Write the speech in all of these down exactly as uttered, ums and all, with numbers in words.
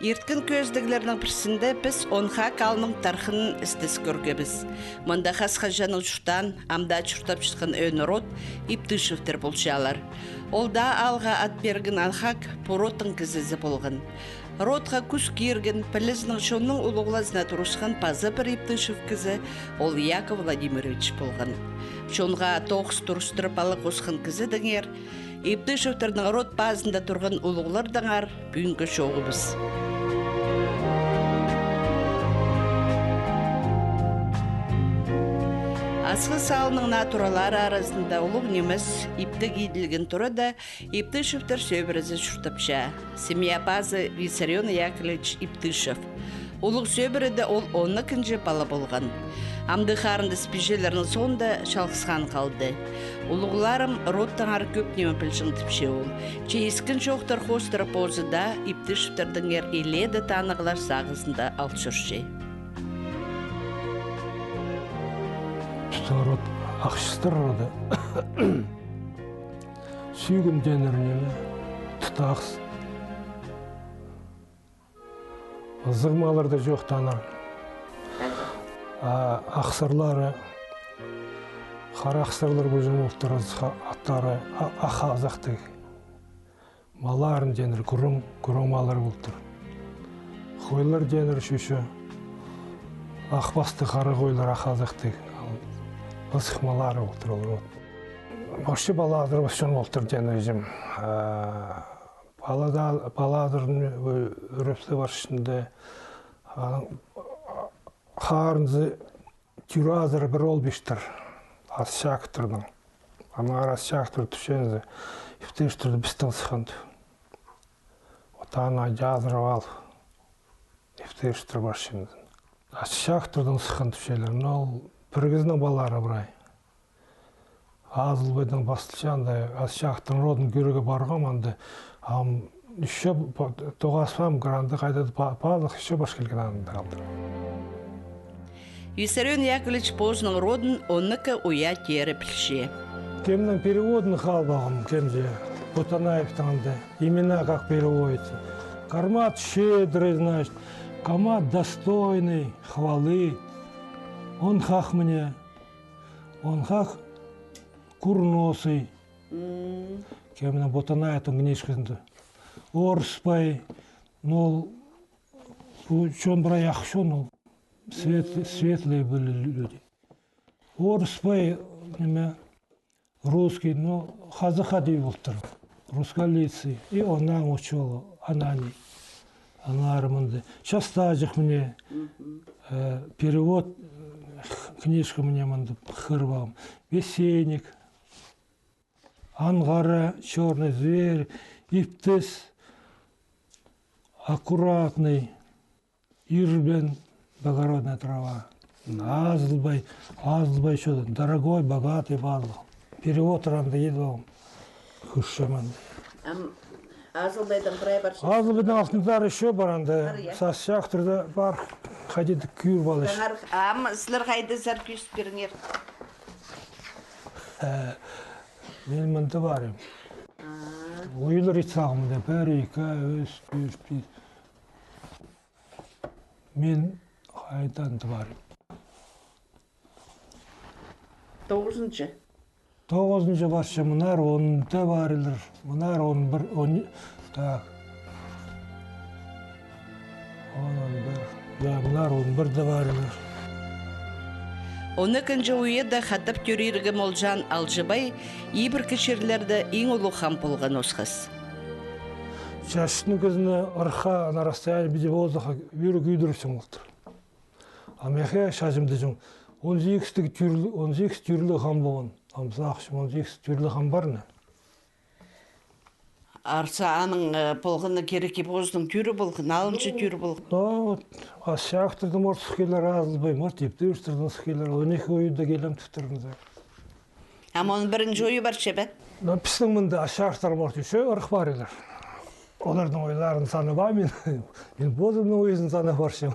Ирткен кӧзідіглернің пірсінде піс Онхак аалның тархынын істес кӧргебіс. Мында хас-хаҷаннаң чуртаан, амды чуртапчатхан ӧӧн род Иптышевтер полчалар. Ол даа аалға ат пирген Онхак пу родтың кізізі полған. Родха кӱс кирген, пілізінең чонның улуғлазына турысхан паза пір Иптышев кізі, ол Яков Владимирович полған. Чонға тоғыс турыстырып ала хосхан кізідеңер, Иптышевтернің род пазында турған улуғлардаңар пӱӱнгі чооғыбыс. Асхыс аалның наа туралары аразында улуғ нимес иптіг иділген турада Иптышевтер сӧбірезі чуртапча. Семья пазы Виссарион Яковлевич Иптышев. Улуғ сӧбіреде ол он ікінҷі пала полған. Амды харындас-пиҷелернің соонда чалғысхан халды. Улуғларым родтаңар кӧп ниме пілҷең тіпче ол. Че искен чоохтар хоостыра позы даа Иптышевтердеңер илееде танығлар сағызында ал чӧрче. Пістің род Ахчыстар роды. Сӱгін тееннер ниме, тутағыс. Ызығ маллар даа чоохтанар. А ахсарлары, хара ахсарлар полҷаң полтыр, ызых аттары, а-, ах азахтығ. Малларын тееннер, кӱрең, кӱрең маллар полтыр. Хойлар тееннер чӱчӱ, ах пастығ хара хойлар, ах азахтығ. Ызых маллары полтыр олар. Вообще палаадырбас чон полтыр тееннер, іҷем. А, палада-, палаадырны ӱрепсе парчаң даа, аның харынзы тӧрт азыра пір оол пирчеткен Ас Чахтырның. Аннаңар Ас Чахтыр тіпчензі, Иптышевтерді пістең сыххан тіп. От аны азыра ал, Иптышевтер парчаң. Ас Чахтырдаң сыххан тіпчелер, но ол пір кізінің палалары прай. Азылбайдаң пасталча, анда Ас Чахтырның родын кӧрерге парғам, анда ам ещё тоғаспаам, кір анда хайда-да па-, пазох ещё пас килген анда алдыр. Виссарион Яковлевич позының родын он ікі уя теере пілче. Кемнің переводын халбағам, кемҷе, Бутанаевтің анда, имена как переводится. Кармат щедрый, значит, комат достойный хвалы. Онхах мына, Онхах курносый. Кемнің Бутанаевтың книжказында. Орыспай, но пу чон прай ах чон ол. Свет-, светлые были люди. Орыспай, ниме, русский, но хазах ада полтыр. Руссколицый. И онаң учёл, Анани. Аннаңар мында. Частаҷах мына, э, перевод, э, книжка мына мында хығырыбам. Весенник. Анғара, чёрный зверь, иптіс, аккуратный, ирбен, благородная трава. Азылбай, Азылбай чоохтан, дорогой, богатый пазох. Перевод анда идіп алғам. Хушаман. Ам Азылбайдаң прай парча. Азылбайдаң алтынзар ещё пар анда. Пар, я? Ас Чахтырда пар. Хайди-да кӧріп алча. Ам сірер хайдазар кӧзіт пиріңер? Э, мин мында парим. А. Ойлар ит салғам мында. Пір, ікі, ӱс, тӧрт, пис. Мин хайда анда парим? Тоғызынҷы. Тоғызынҷы парча, мынаар онда парирлар. Мынаар он пір, он, так. Он, он пір. Я, мынаар он пірде парирлар. Он ікінҷі уйада хатап тӧрирге молҷаан Алҷыбай ибіркі чирлерде иң улуғ хам полған осхас. Чачтың кізіні ырыхха на расстоянии піди воздуха ӧӧре кӧдіріпчең полтыр. А мехе чачымда чоң он сигістіг тӱрлі, он сигіс тӱрлі хам полған. Ам сағынчам, он сигіс тӱрлі хам пар ны. Арса аның, э, полғаны кирекке позының тӱрі полған, алынҷа тӱрі полған. Но вот Ас Чахтырдың морт сых килер, Азылбай морт, Иптышевтердең сых килер, он ікі уйада килем тіп турғанзар. Ам он пірінҷі уйы парча ба? Но пістің мында Ас Чахтыр морт ещё ырых парирлар. Олардың уйларын санабаам мин. Мин позымның уйызын санап парчам.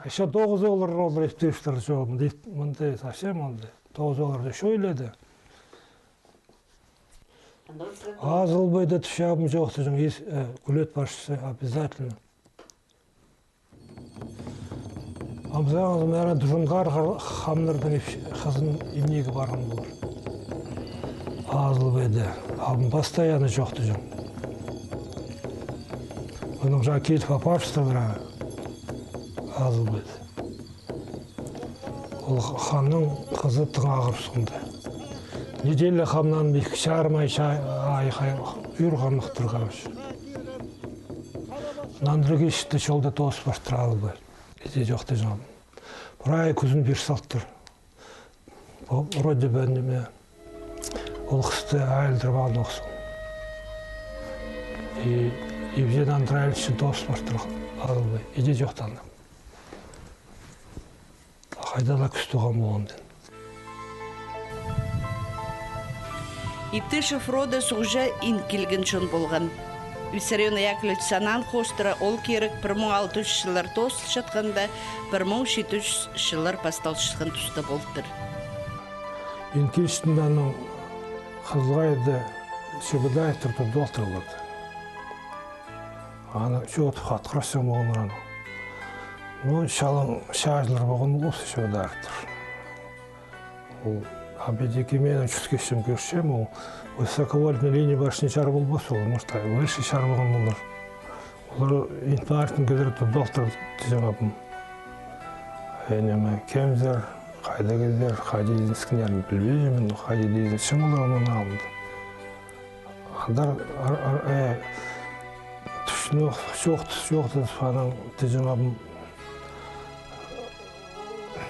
Ещё тоғызооллар, олар Иптышевтер чоғыл. Мында, мында совсем мында. Тоғызооллар ещё ӧледі. Азылбайда тӱсче абым чоохтаҷаң, ис-, э, кӱлет парча, обязательно. Амзаңызым, мына Тужунғар хар-, хамнарның ипчі-, хызын имнирге парған полар. Азылбайда. Абым постоянно чоохтаҷаң. Мының чаа киліп апарыбыстырлар аны. Азылбайда. Ол х-, ханның хызы тың ағырыбысханда. Неделя хамнаан, ікі чарым ай, ча-, ай, хай, ӱр ханнахтыр, короче. Нандырғы ишті чолда тоос партыр Азылбай. Іди чоохтаҷаң. Прай кӱзін пир салтыр. По-, вроде бы, ниме, ол хысты айылдырып алған охсың. И, и ибзен андыра ілче тоос партыр Азылбай. Іди чоохтаан. Хайда ла кӱс тоғам полғаннаң. Иптышев роды суғҷа ин килген чон полған. Виссарион Яковлевич санаан хоостыра, ол кирек пір муң алты чӱс чыллар тоозылчатханда, пір муң читі чӱс чыллар пасталчатхан туста полтыр. Ин килчеткен аның Хызылғайда Чебодаевтар тудып алтырлар. Аны чоохтап хатхырасчаң полғаннар аны. Ну, чалаң чааҷылар полған полза, Чебодаевтар. Ол, а піди кем, мин чуртхасчам, кӧрчем, ол высоковольтный линия башни чар полбас ол, может, а высший чар полған полар. Олар инфарктын кізілер тудып алтыр тіҷең абым. Э, ниме, кемзер, хайда кізілер, хайди изенскеннерін пілбинчем мин, хайди изенчең олар мының алнында. Андар ар-, ар-, э, тӱсчең ох, чоохтас-, чоохтас, анаң тіҷең абым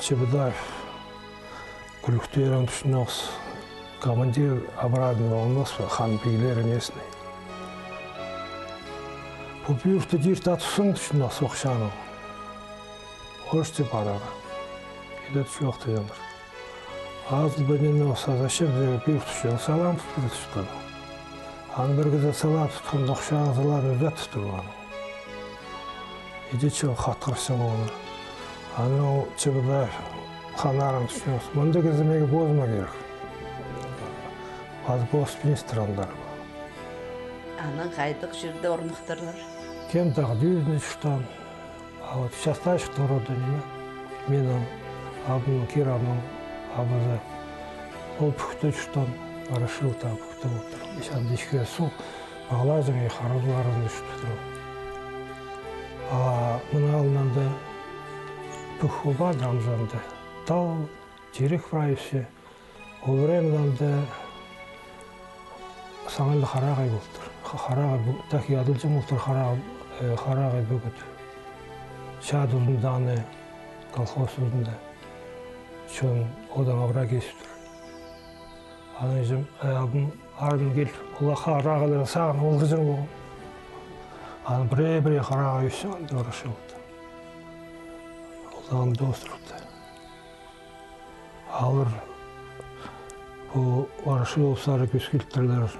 Чебодаев кӱлӱктерін тӱсчең ох, командир обрадный полған ох, хан пиглері местный. Пу пӱӱрті тирте атсаң, тӱсчең ох, сох чаның. Орыс тіп адағы. Иде чоохтаҷаңнар. Азылбай ниме ох, зачем сірерге пӱӱр тӱсче, салаан тутпир тӱсче. Аны пір кізі салаан тутхан, ох чаның салаан ӱзет тутхан. Иди чоохтап хатхырасчаң полғаннар. Аны ол Чебодаев ханнарың тӱсчең ох. Мында кізі мағаа позыма кирек. Пазы позы министр андар. Аны хайдағ чирде орныхтырлар? Кем тағ дӱзінде чуртаан. А вот Частаевтың роды ниме. Минің абымның, кирі абымның абазы. Ол Пӱкте чуртаан, Ворошиловта Пӱкте полтыр. Ис анда ічке суғ, пағлаҷаң, и харбызларында чуртап тур. А мының алнында Пӱк обада, амзанда тал, терек прай ӧсче. Ол времяда анда саңай ла харағай полтыр. Ха-, харағай пу-, тахи адалҷаң полтыр харағай, э, харағай пӧгіт. Чаа тузында аны, колхоз тузында. Чон одаң абыра кизіп тур. Анаң іҷем, э, абым армиядаң киліп, ол харағайларны сағынып алғаҷаң полған. Анаң пірее-пірее харағай ӧсче анда Ворошиловта. Ол анда островта. Алар пу Ворошиловсар кӧс килтірлер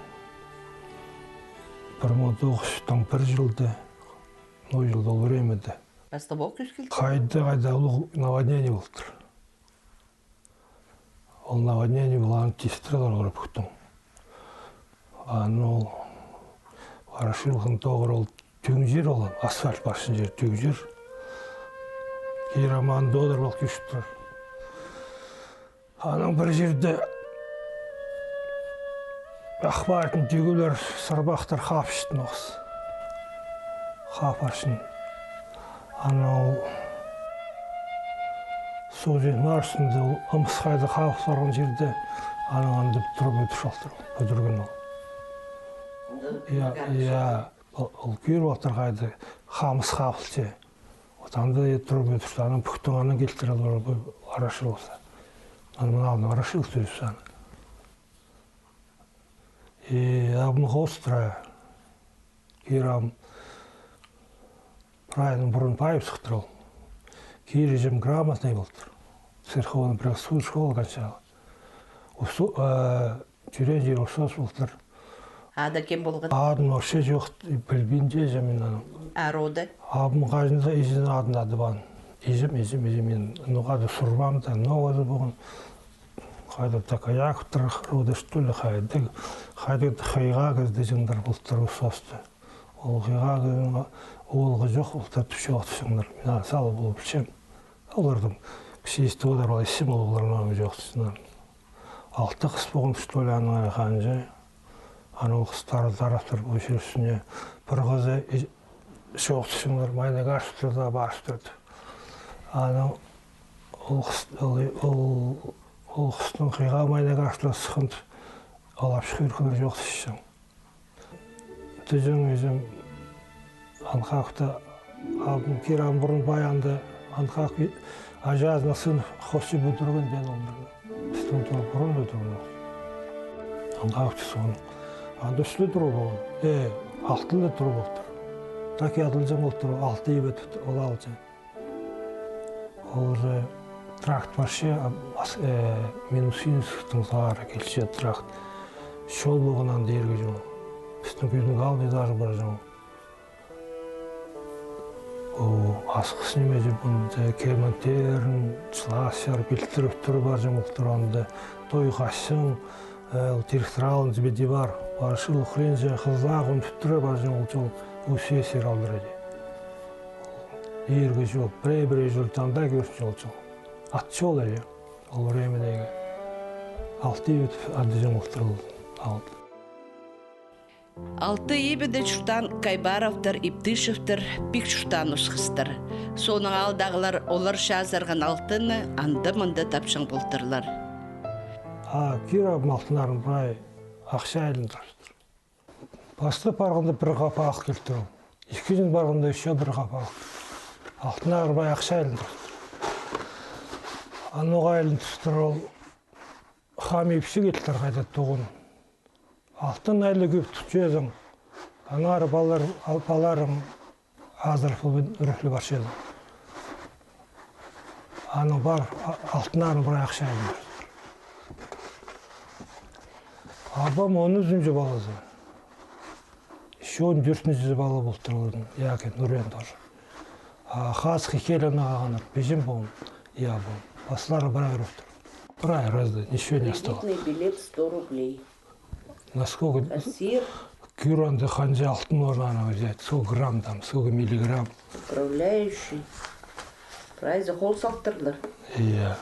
пір муң тоғыс чӱс тың пір чылда, ноо чылда ол времяда. Пастап ол кӧс килтір? Хайда, хайда, улуғ наводнение полтыр. Ол наводнение полған, тистіре олар Пӱктің. А, ну, Ворошиловтың тоғыр ол тӧң чир ол, асфальт парчатхан чир, тӧң чир. Кирі ам аны тоодырып ал кӧзіт турар. Анаң пір чирде Ах партияның тӧгілер, сарбахтар хапчатхан ох. Хапчатхан. Анаң ол суғҷы марсында ол ымыс хайда хабыл парған чирде, анаң анда труба тӱс алтыр, пӱдірген ол. Я, я, ол, ол кӧріп алтыр хайда хамыс хабылча. Вот анда труба тӱсті, анаң Пӱктің анаң килтіре алар, Ворошиловсар. Анаң мына Ворошилов тӱзіп саны. И абым хоостыра, кирі ам прайзын пурун пайып сыхтыр ол. Кирі іҷем грамотный полтыр. Церковный просвет школа кончал. Усу-, э, тӧреен чир Усос полтыр. Ады кем полған? Адын вообще чох, пілбинчем мин аның. А роды? Абым хаҷан даа іҷезінің адын адабаан. Іҷем, іҷем, іҷем, мин ноға даа сурбаам даа, ноға даа полған. Хайдағ-да Каяковтар рода, что ли, хайдағ, хайдағ-да Хыйғаа кізі тіҷеңнер полтыр ус соосты. Ол Хыйғаа кізінің оолғы чох, ол тартып чоохтапчаңнар. Мин аны сал полып пілчем. Оларның кізі истіп одыр, ол исчем, ол оларның чоохтапчаңнар. Алты хыс полған, что ли, анаң ханҷа. Анаң ол хыстар тараптар пу чир ӱстӱне. Пір хызы и-, чоохтапчаңнар, майнап парып турды, парып турды. Анаң ол хыс-, ол, ол, ол хыстың Хыйғаа майнап парып турған сыхханда, ол апчах ӧркеннер чоохтапчаң. Тіҷең, іҷең Анхавта, абым, кирі абым пурун пай анда, Анхав аҷазына сын хосчы пу турған, теен, олар. Пістің тур пурун да турған. Анхавта соны. Анда ӱс ле тур полған. Э, алты ле тур полтыр. Так ядылҷаң полтыр, алты иб тіп, ол алҷаң. Ол уже тракт парча, а, ас-, э, Минусинскідең сығара килче тракт. Чол полған анда иргі чол. Пістің кӧзідімге алай даже парҷаң. О, асхыс ниме чіп, анда кемнің теерін, чылаасчар пилтіріп тур парҷаң полтыр анда. Той хасчаң, э, ол тиріг-таралың тібеде пар. Парча ол хыринҷа хызыллағ ӱн тӱттіре парҷаң ол чол, ус сир алдыра. Иргі чол, пірее-пірее чол, анда кӧрче ол чол. Ат чол ая, ол времядегі. Алты иб тіп адыҷаң полтыр ол алты. Алты ибде чуртаан Кайбаровтар, Иптышевтер пик чуртаан ус хыстар. Соонаң аалдағылар олар чазырған алтынны анда-мында тапчаң полтырлар. А кирі абым алтыннарын прай ахча айландырыбыстыр. Пастап парғанда пір хапах килтір ол. Ікінҷі парғанда ещё пір хапах. Алтыннарын прай ахча айландырыбыстыр. Анаң айландырыбыстыр ол. Хам ипчі килтір хайда тоғын. Алтын айлап кӧп тутчазың. Аннаңар палалар, ал-, палаларың азырап полбин ӱрехлеп парчазың. Анаң пар, а-, алтыннарын прай ахча айландыр. Абам он ӱзінҷі палазы. Ещё он тӧртінҷізі пала полтыр оларның. Яки Нурен тоже. А хазых ікӧлең ағаа ханнар, пиҷем полған, я, полған. Пастары прай ӱреп тур. Прай разный, ничего не осталось. Кредитный билет сто рублей. Насколько? Кассир. Кӧр анда ханҷа алтын можно аны взять, сколько грамм там, сколько миллиграмм. Управляющий. Прайзы хол салтырлар. Иә.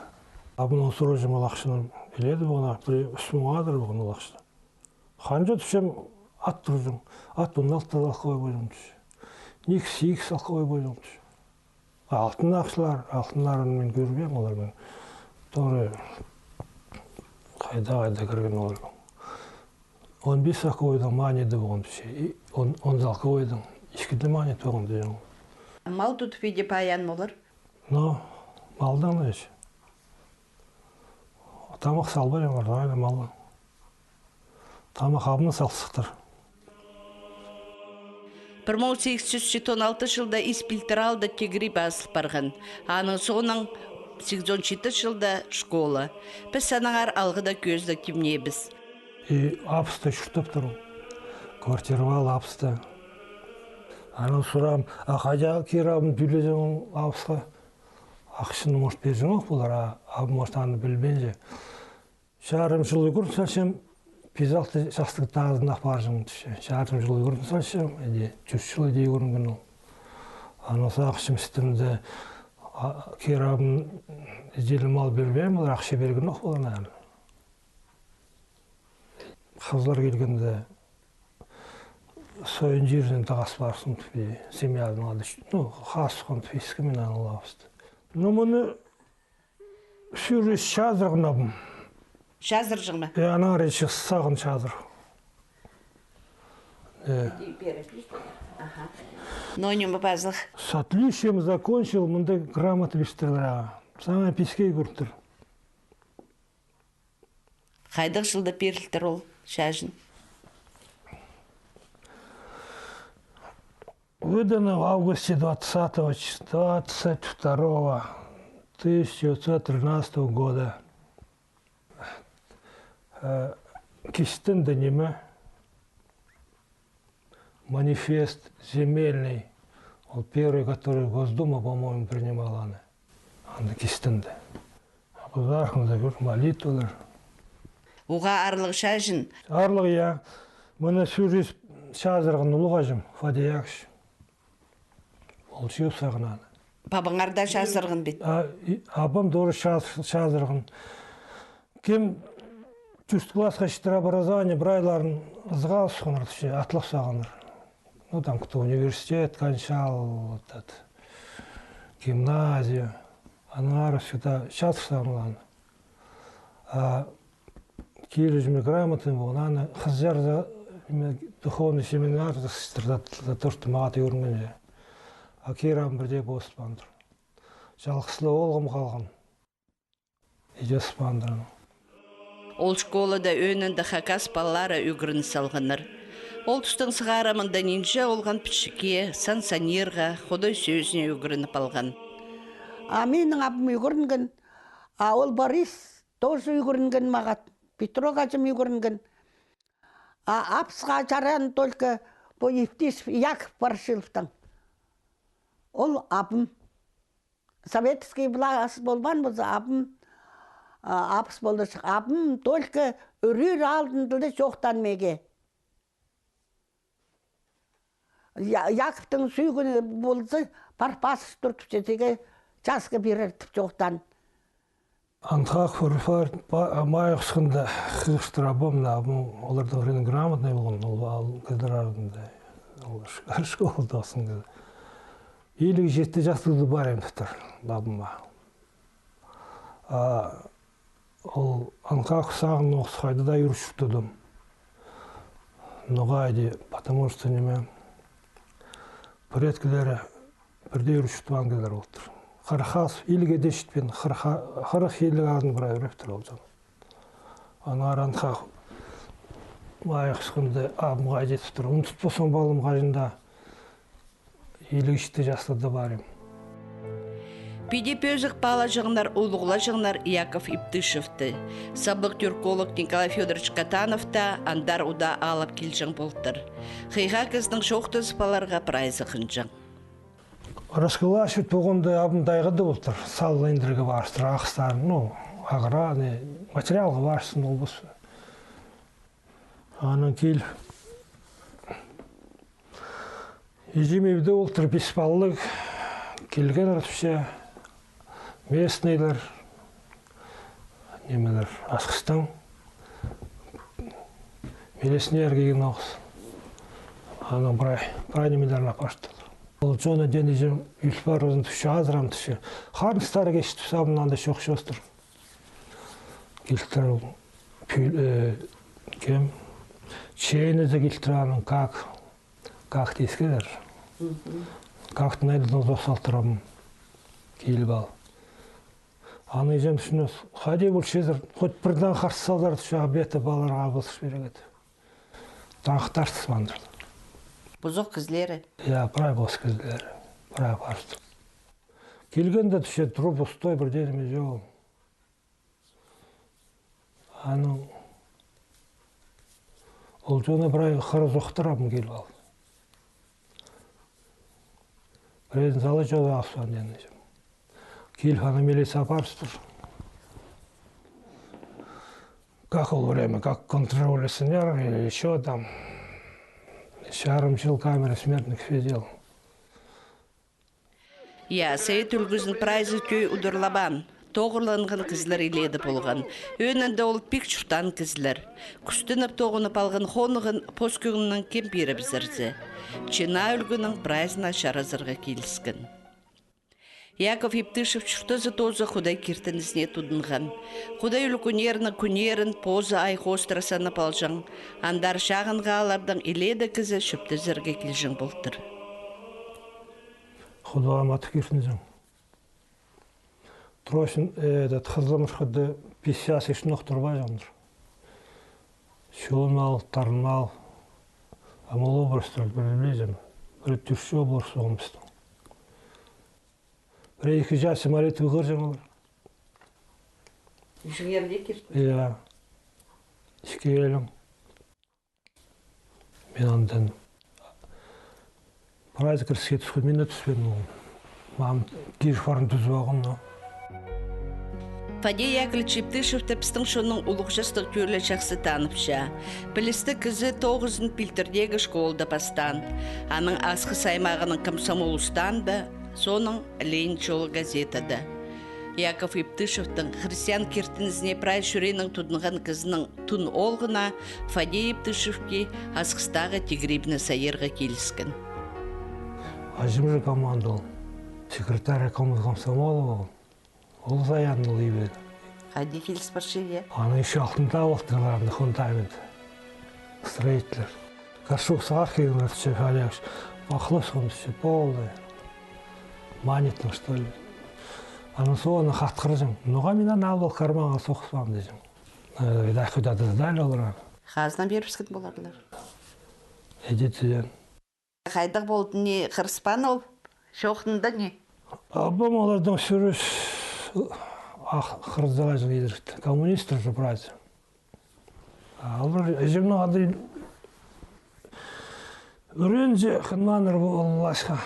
А мынау срочно ол ахчаны иледе полған, пір ӱс муң адыр полған ол ахча. Ханҷа тіпчем, ат турҷаң, ат он алты салковай полҷаң тіпче. Ікіс, ікіс салковай полҷаң тіпче. Алтын ахчалар, алтыннарын мин кӧрбеем, олар мин тоже хайда-хайда кірген олар. Он пис салковайдаң манеда полған тіпче, и он, он салковайдаң ікі дее манет полған тіпче. Мал тудып иди паян олар? Но, малдаң, значит. Тамах салбаҷаң, нормально, мал. Тамах абына сал сыхтыр. Пір муң сигіс чӱс читон алты чылда Ис Пилтір аалда тигірей пазыл парған. Аның соонаң сигізон читі чылда школа. Піс аннаңар алғыда кӧзідіг тимнеебіс. И абыста чуртап турам. Квартира пар абыста. Анаң сурам, а хайда кирі абын тӧлеҷең абысха? Ахчаны, может, пирҷең ох полар, а абым, может, аны пілбинче. Чарым чыл ӱгрен салчам, пис-алты частығ тазын апарҷаң тіпче. Чарым чыл ӱгрен салчам, иди, тӧрт чыл иди ӱгренген ол. Анаң сағынчам істімде, а, кирі абым, идеаллі мал пирбеен полар, ахча пирген ох полар, наверное. Хызыллар килгенде, сойын чирдең тағас парзын тіп, семьяның ады, ну, хас хонып иске мин аны лавысты. Ну, мыны сӱрес чазырғанабым. Чазырҷаң ма? Э, анаң речі сағын чазыр. Э. Иди пері. Аха. Но ниме пазох? С отличием закончил, мында грамота пістірлер, а. Самай писке кӧртір. Хайдағ чылда пирілтір ол чаҷын? Выдано в августе двадцатого чис-, двадцать второго тысяча девятьсот тринадцатого года. Э, кистінде ниме? Манифест земельный, ол первый, который Госдума, по-моему, принимала аны. Анда кистінде. А пазарында кӧр, молитвалар. Уғаа аарлығ чаҷын. Аарлығ, я. Мыны сӱріс чазырған улуғ аҷам, Фадия Якыч. Ол чыып сағынған. Пабаңар даа чазырған бит. А, и, абам тоже час-, чазырған. Кем чӱс классха читіре образование, прайларын ызыға сыхханнар, тіпче, атлап сағыннар. Ну, там, кто университет кончал, вот этот, гимназию. Аннаңар всегда чазыр сағынған. А кирі чіме грамотный полған, аны хызар за, ниме, духовный семинар за, за, за то, что мағат ӱгренген же. А кирі ам пірдее позытпандыр. Чалғызлығ оолғым халған. Иҷезі пандыр. Ол школада ӧӧнінде хакас палалары ӱгрен салғаннар. Ол тустаң сығара мында нинҷе олған пічікке, сан санирға, Худай сӧзіне ӱгреніп алған. А минің абым ӱгренген, а ол Борис тоже ӱгренген мағат, Петрок аҷам ӱгренген. А абысха чаран только пу Евтишев Яков Ворошиловтаң. Ол абым. Советский власть полбаан полза, абым, а, абыс поларҷых. Абым только ӱрӱр алдында чоохтаан меге. Я-, Яковтың сӧӧні полза, пар пазып тур тіпче, тігі часха пирер тіп чоохтаан. Анхах пір пар-, па-, май хысханда хығырыптыр абам, абам оларның хырин грамотный полған, ол, ол кізілер аразында. Ол ш-, школада осхас кізі. Илиг читі частығда парим тіптір, абама. А ол анхах сағын осхас хайда даа ӱр чуртадым. Ноға иди, потому что ниме, предкілері пірдее ӱр чуртаан кізілер полтыр. Хырых ас, илигге дее читпеен, хырых, хырых илиг азын прай ӱрепче ол чон. Аннаңар анхах май хысханда абамға иди тіптір. Ундутпассың, палам, хаҷан даа илиг читі частығда парим. Піди пӧзік паалаҷаңнар, улуғлаҷаңнар Яков Иптышевті. Саблығ тюрколог Николай Фёдорович Катанов та андар удаа аалап килҷең полтыр. Хыйға кізінің чоохтазып аларға прайзы хынҷаң. Раскулачивать полғанда абам тайғада полтыр, сал индірерге парыстыр, ағастар, ну, ағырған, материалға парыстыр ол пос. Анаң кил. Иҷем ибде полтыр, пис палалығ, килген ыртыпча, местныйлар, нимелер, Асхыстаң, милиционер килген ноғыс. Анаң прай, прай нимелерін апарчалар. Ол чонны дее иҷем ӱл парыбызын тіпче, азырам тіпче. Харыныстары килче тіпче, абамның анда чох чоостыр. Килтір ол, пӱӱл-, э, кем? Чейінізі килтір аның, как, как тиискезер. Мгм. Как-тың айлазын сох салтырам. Киліп ал. Аны иҷем тӱсче, хайди полчазар, хоть пірдең харс салзар, тӱсче, обедті паларға полза пирерге. Таңхтартыс пандыр. Пузох кізілері? Я, прай пос кізілері. Прай парыстыр. Килгенде тӱсче, труп пустой, пірдее ниме чоғыл. Анаң ол чонны прай хырызохтар абам киліп ал. Пірезін сала чоғыл аспаан, тиген иҷем. Киліп, аны милиция апарыстыр. Как ол время, как контрреволюционер или ещё там. Чарым чыл камера смертных сидел. Я, совет ӱлгӱзін прайзы тӧӧй удурлабаан, тоғырланған кізілер илееде полған. Ӧӧнінде ол пик чуртаан кізілер. Кӱстеніп тоғынып алған хонығын пос кӧңнінең кем пирібізерзе. Че наа ӱлгӱнің прайзына чаразарға киліскен. Яков Иптышев чуртазы-тоозы Худай киртінізіне тудынған. Худай ӱлӱкӱннернің кӱннерін позы ай хоостыра санап алҷаң. Андар чағынғы ааллардаң илееде кізі чӧптезерге килҷең полтыр. Худайға матап киртінҷең. Тросин, э, этот, хызылмырхада пис час иртен ох турбаҷаңнар. Чон мал, тарын мал. Ам ол образтар пілбезем. Пір тӱрче образ полған пістің. Пір ікі час молитва хығырҷаң олар. Ӱчӱңер дее киртін? Я. Ікі килең. Мин андаң прайзы кіріске тӱскен, мин дее тӱспеем ол. Мам кир парын тӱзіп алған, но. Фадей Яковлевич Иптышевті пістің чонның улуғ частығ тӧлі чахсы таныбысча. Пілістіг кізі тоғызын Пилтірдегі школада пастаан. Анаң Асхыс аймағының комсомол устаанда, соонаң «Ленин чолы» газетада. Яков Иптышевтің христиан киртінізіне прай чӱреенең тудынған кізінің тун оолғына Фадей Иптышевке Асхыстағы тигірибні сайарға киліскен. Аҷым же командовал, секретарь райкома комсомола полған. Ол саян ол ибе. Хайди киліс парча, я? Аны ещё алтында полтырлар, аны фундамент. Строительлер. Горшок сығар килген, Артур Олегович. Пахло сонысы полды. Манитный, что ли. Аны соны хатхырҷаң. Ноға мин аны алып карманға соғыспаам, тіҷең. Э, видать, куда-то сдали олар. Хазна пирібіскен поларлар. Иди тіҷең. Хайдағ полды, ни хырыспаан ол, чоохтанды ни? Абам олардаң сӱріс, ах, хырызығ аҷаң идірікті. Коммунистер же, братья. А олар іҷемнің ады ӱренҷі хынманнар полбасха.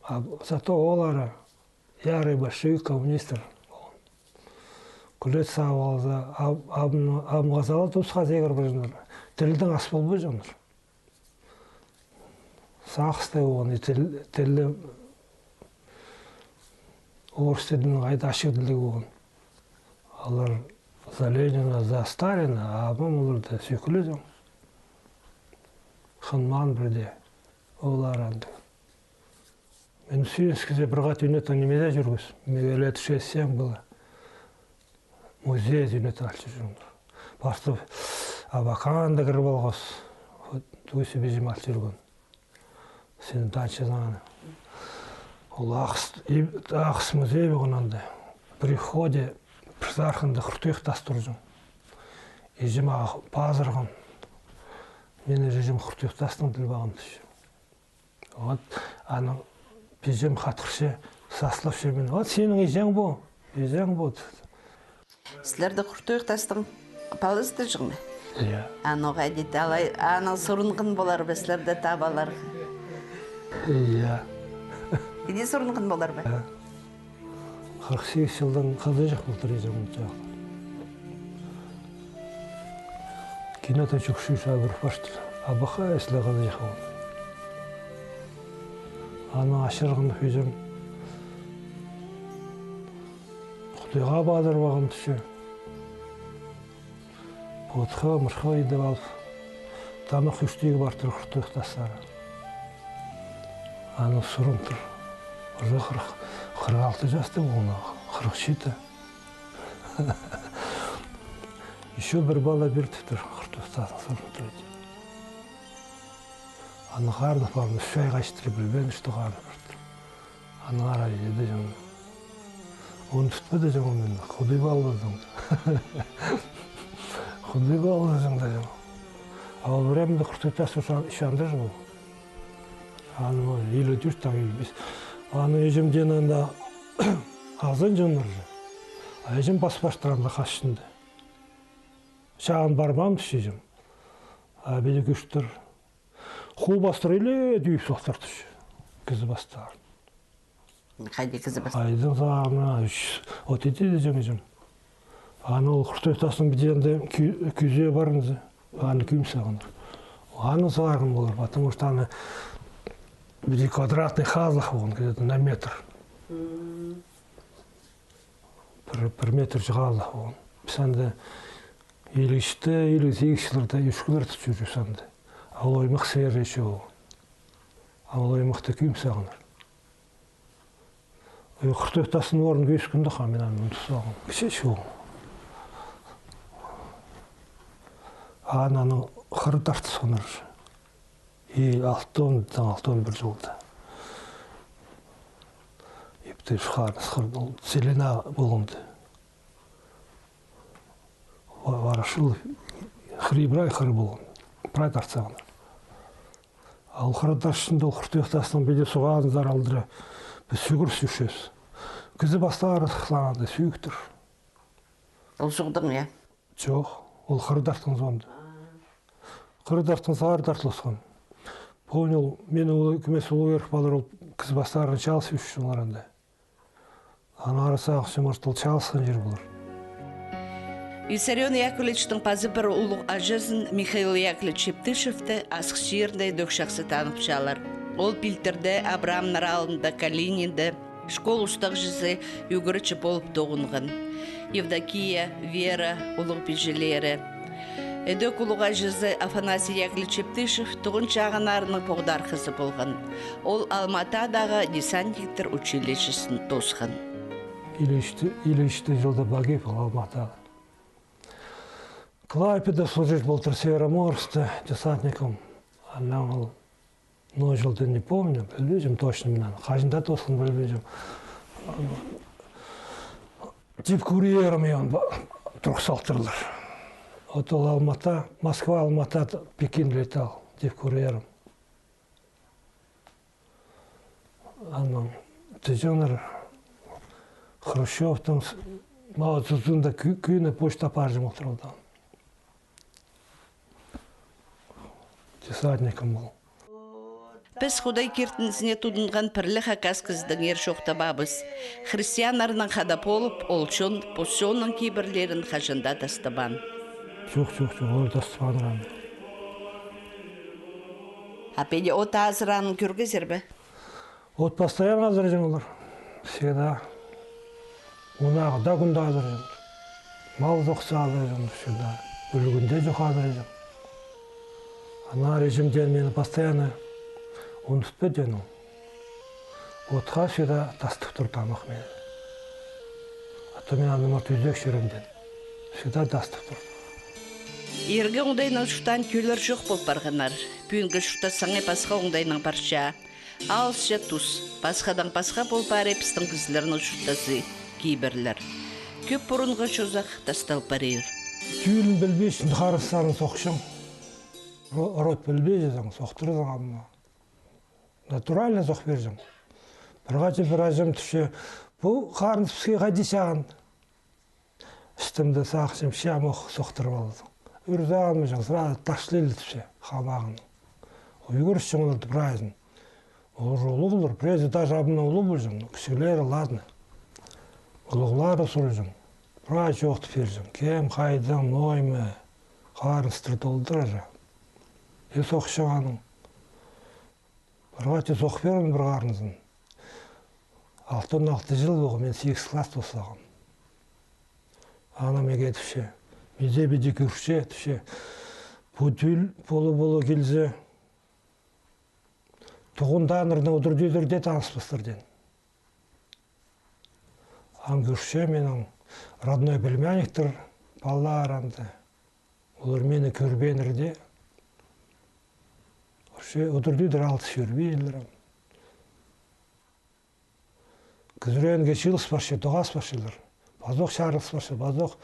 А зато олар ярый большевик, коммунистер. Кӱлет сағып алза, аб-, абым-, абымға сала тусха сегір парҷаңнар. Тілдең ас полбаҷаңнар. Сағыстай полған, и тіл-, тілі орыс тілінең хайда ачығ тілдіг полған. Олар за Ленина, за Сталина, а абам оларны сӧккілезің. Хынмаан пірдее. Олар андағ. Мин сӱріс кізі пір хати ӱнетін нимеде чӧргем. Мағаа лет шесть-семь было. Музей ӱнетін ал чӧргем. Пастап Абаканда кіріп алғам. Вот, тусып іҷем ал чӧрген. Син танчызың аны. Ол Ағыс, и-, Ағыс музей полған анда. При входе пір сархында хуртуях тас турҷаң. Іҷем ағаа пазырған. Мин іҷем хуртуях тастаң тіліп алғам тіҷең. Вот, анаң пиҷем хатхырча, саслапча мин. Вот синің іҷең пу, іҷең пу. Сірерде хуртуях тастың палазы тіҷең ме? Иә. Анаң хайди алай, анаң сурынған полар ба сірерде таап аларға? Иә. Иди сурынған полар ба? Иә. Хырых сигіс чылдаң хызыҷах полтыр іҷем чох. Кинода чох чӱс абыр парча. Абахха исле хызыҷах полған. Аны ачырған пиҷем. Худайға пазырып алғам тіҷең. Потха, мырха идіп алып, тамах ӱстӱге партыр хуртуях тастары. Аны сурынтыр. Уже хырых, хырых алты частығ полған, хырых читі. Ещё пір пала пиртіптір, хуртуях тастың сурынтыр. Аны харын апарып, ӱс ай хачтыр, пілбеен, что харын апардыр. Аннаңар иди тіҷең. Ундутпа тіҷең мин, худи палбазың. Худи палбазың тіҷең. А ол времяда хуртуях тас ӱс анда же ол. Аны ма, илі тӧрт таа, илі пис. Аны іҷем теен анда азынҷаңнар же. А іҷем пас парчатыр анда хас чонда. Чағын парбаам тіҷең. А піди кӧстір. Ху пастыр иле тӱӱп сохтыртча. Кізі пастарын. Хайди кізі пастарын? Хайдаң сағам, ӱс, вот иди тіҷең іҷем. Аны ол хуртуях тастың піди анда кӱ-, кӱзее парған зе. Аны кӧм сағаннар. Аны сығарған полар, потому что аны піди квадратный хазылах полған, где-то на метр. Пір, пір метр чығаллах полған. Піс анда илиг ӱсте, илиг сигіс чылларда, ӱс кӱннерде чӧрчебіс анда. А ол аймах сірер ещё ол. А ол аймахты кӧм сағаннар. Ой, хуртуях тастың орнын кӧзіткенде ха, мин аны ундут салғам. Кічіҷек ол. А аны хыр тартысханнар. И алтон, таң алтон пір чылда. Иптіг Шханыс хыр, ол целина полған. Ва-, Ворошилов хыр, прай хыр полған. Прай тартсағаннар. А ол хыр тартчаң, ол хуртуях тастың піди суғазынзар алдыра. Піс сӱгір сӱрчебіс. Кізі пастары сыхсаң анда сӱгіктір. Ол суғдың, я? Чох, ол хыр тартхан соонда. Хыр тартхан сығара тартылысхан. Понял, мин ол кӧмес улуғ ирік палар ол кізі пастарын чалыс ӱс чыллар анда. Аннаңар сағынчам, может, ол чалысхан чир полар. Виссарион Яковлевичтің паза пір улуғ аҷазын, Михаил Яковлевич Ептышевті, Асхыс чирінде дӧк чахсы таныбысчалар. Ол Пилтірде, Абрамнар аалында, Калининде школ устағҷызы, ӱгретчі полып тоғынған. Евдокия, Вера, улуғ пиҷелері. Ідӧк улуғ аҷазы Афанасий Яковлевич Ептышев туған чағыннарының поғдархазы полған. Ол Алма-Атадағы десантниктер училищезін тоосхан. Илі ӱс, илі ӱс чылда погиб ол Алма-Атада. Клайпеда служить полтыр, Североморскта десантником. Анаң ол ноо чылда, не помню, пілбинчем точно мин аны. Хаҷан тоосханын пілбинчем. Дипкурьером аны ба-, турғыс салтырлар. Вот ол Алма-Ата, Москва, Алма-Ата, Пекин летал дипкурьером. Анаң тіҷеңнер Хрущевтің с-, Мао Цзэдунда кӱ-, кӱӱні почта апарҷаң полтыр ол даа. Десантником ол. Піс Худай киртінізіне тудынған пірле хакас кізідеңер чоохтабабыс. Христианнарнаң хада полып, ол чон пос чонның кибірлерін хаҷан даа тастабаан. Чох, чох, чох, олар тастабааннар аны. А педе от азыраанын кӧргезер бе? От постоянно азыраҷаң олар. Всегда. Ӱннең даа кӱнде азыраҷаң. Мал сохса азыраҷаң всегда. Ӱлгӱнде чох азыраҷаң. Ана режим теен мині постоянно ундутпа теен ол. Отха всегда тастап тур тамах мині. А то мин аны, может, ӱзек чӧрем теен. Всегда тастап тур. Иргі оңдайнаң чуртаан тӧллер чох пол парғаннар. Пӱӱнгі чуртас саңай пасха оңдайнаң парча. Алысча тус, пасхадаң пасха пол пари пістің кізілернің чуртазы, кибірлер. Кӧп пурунғы чозах тастал парир. Тӧлін пілбинчең, харыстарын сохчаң. Ро-, род пілбинчезің, сохтырзың, амма натурально сох пирҷең. Пір хати пір аҷам тіпче: «Пу харыныс піске хайди чағын?» Істімде сағынчам, че ам ох сохтырып алзың. Ӱр сағынмаҷаң, сразу ташлилар тіпче хамағын. Ӱгренчең оларды прайзын. Олар улуғлар, пірезі даже абымнаң улуғ полҷаң, кічіглері, ладно. Улуғлары сурҷаң. Прай чоохтап пирҷең. Кем, хайдаң, ноо ниме, харыныстар толдыра. И сохчаң аның. Пір хати сох пирген пір харынызын. Алтон алты чыл полған, мин сигіс класс тоосхам. Ана мағаа тіпче, мин дее піди кӧрчем, тіпче, пу тӧл полып-полып килзе, туғаннарнаң удур-тӧдірде таныспастар теен. Ам кӧрчем, минің родной племянниктер палалары анда. Олар мині кӧрбееннер дее. Вообще, удур-тӧдір алыс чӧрбееннер ам. Кізі ӱреенге чыылыс парча, тоғас парчалар. Пазох чарылыс парча, пазох.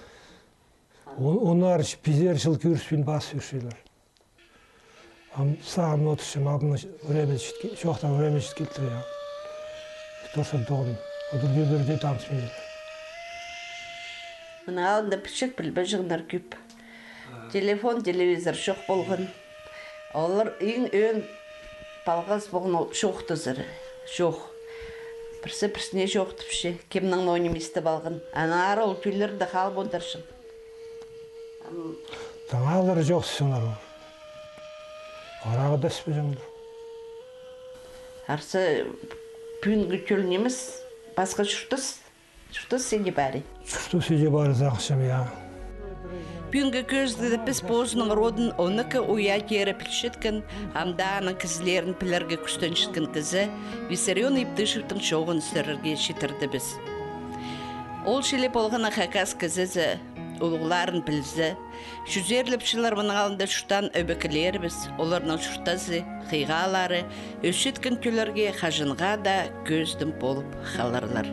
Ун-, унар, пизер чыл кӧріспин пас чӧрчелер. Ам сағынып одырчам, абыны время читке-, чоохтаан время чит килтіре, я. Тоже тоғын. Удур-тӧдір дее таныспинчалар. Мының алнында пічік пілбеҷеңнер кӧп. Телефон, телевизор чох полған. Олар иң ӧӧн палғас полған ол чоохтазар. Чох. Пірсі пірсіне чоохтапча, кемнің ноо ниме истіп алған. Аннаңар ол тӧллерінде халбааннар чох. Ам таңалар чох сынар. Арағы даа іспеҷеңнер. Арса, пӱӱнгі тӧл нимес, пасха чуртас. Чуртас иди пари. Чуртас иди пари, сағынчам, я. Пӱӱнгі кӧзідігде піс позының родын он ікі уя теере пілчеткен, ам даа аның кізілерін пілерге кӱстенчеткен кізі Виссарион Ептышевтің чооғын сірерге читірдібіс. Ол чіли полған на хакас кізізі, улуғларын пілзе, чӱзерлеп чыллар мының алнында чуртаан ӧбекелерібіс, оларның чуртазы, хыйғалары ӧсчеткен тӧллерге хаҷанға даа кӧзідім полып халарлар.